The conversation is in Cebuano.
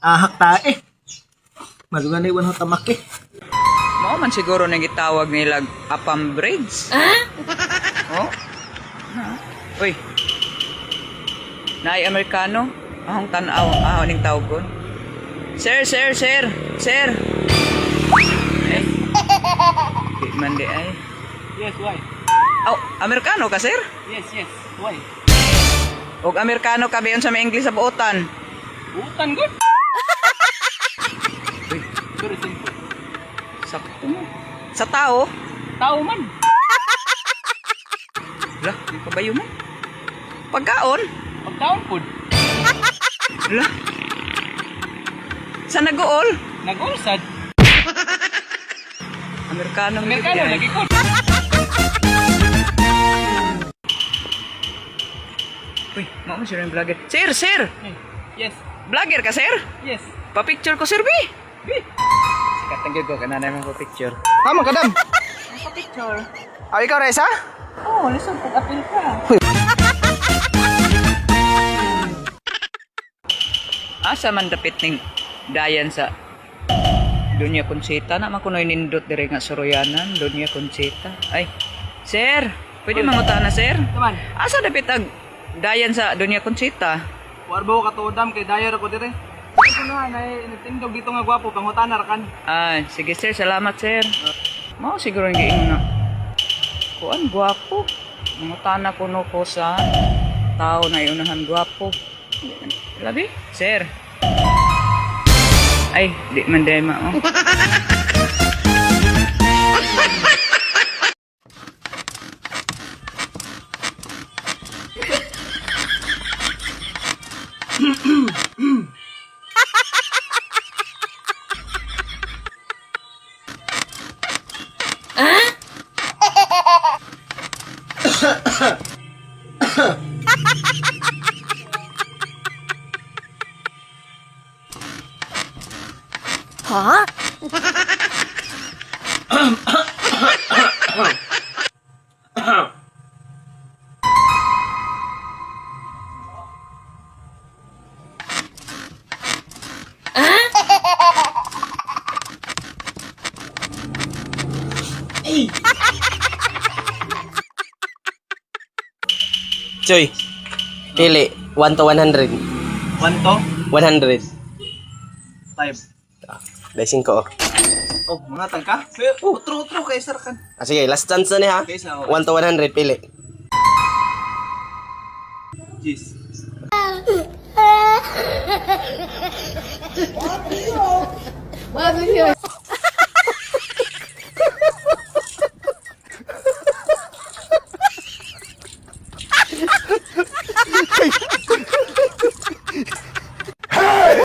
Ahak ta eh. Maduganay wan ho tamaki. Mao man siguro nang gitawag nila Apam Bridge. Oh. Ha? Uy. Naay Amerikano. Ahong tan-aw, ahon ning tawgon. Sir, sir, sir, sir. Eh. Di man di ay. Yes, why? Oh, Amerikano ka, sir? Yes. Why? Og Amerikano ka ba sa may English sa buotan? Utan good. Uy, Very simple. sakto mo. Sa tao? Tao man. Lah, kabayo mo. Pagkaon? Pagkaon pod. Lah. Sa nag-uol? Nag-ulsad. Amerikano. Amerikano lagi ko. Uy, mao man sila yung vlogger. Sir, sir! Yes. Vlogger ka, sir? Yes. Pa-picture ko, sir, B! Sikat ang ko, kananay mo pa-picture. Tama kadam. Pa-picture? Ah, ikaw Reza? Oo, oh, lisod, pag-apil ka. Asa man dapit ning dayan sa Dunya Conchita na man kunoy nindot dire nga suroyanan, Dunya Conchita. Ay, sir, pwede mangutan na, sir? Taman. Asa dapit ang dayan sa Dunya Conchita? Warbo ka tuodam kay dayor ako dire. Ito na nay nagtindog dito nga gwapo pangutana ra kan. Ah, sige sir, salamat sir. Mao siguro ang giingon na. Kuan gwapo. Mangutana kuno ko sa tao na iunahan gwapo. Labi, sir. Ay, di man dema oh. Choy, pili. 1 to 100. 1 to 100. 5. Dahil 5 oh. Oh, mga tag ka? Utro utro kay sir kan. Ah, sige, last chance na niya ha. Okay, so- 1 to 100, pili. Jeez.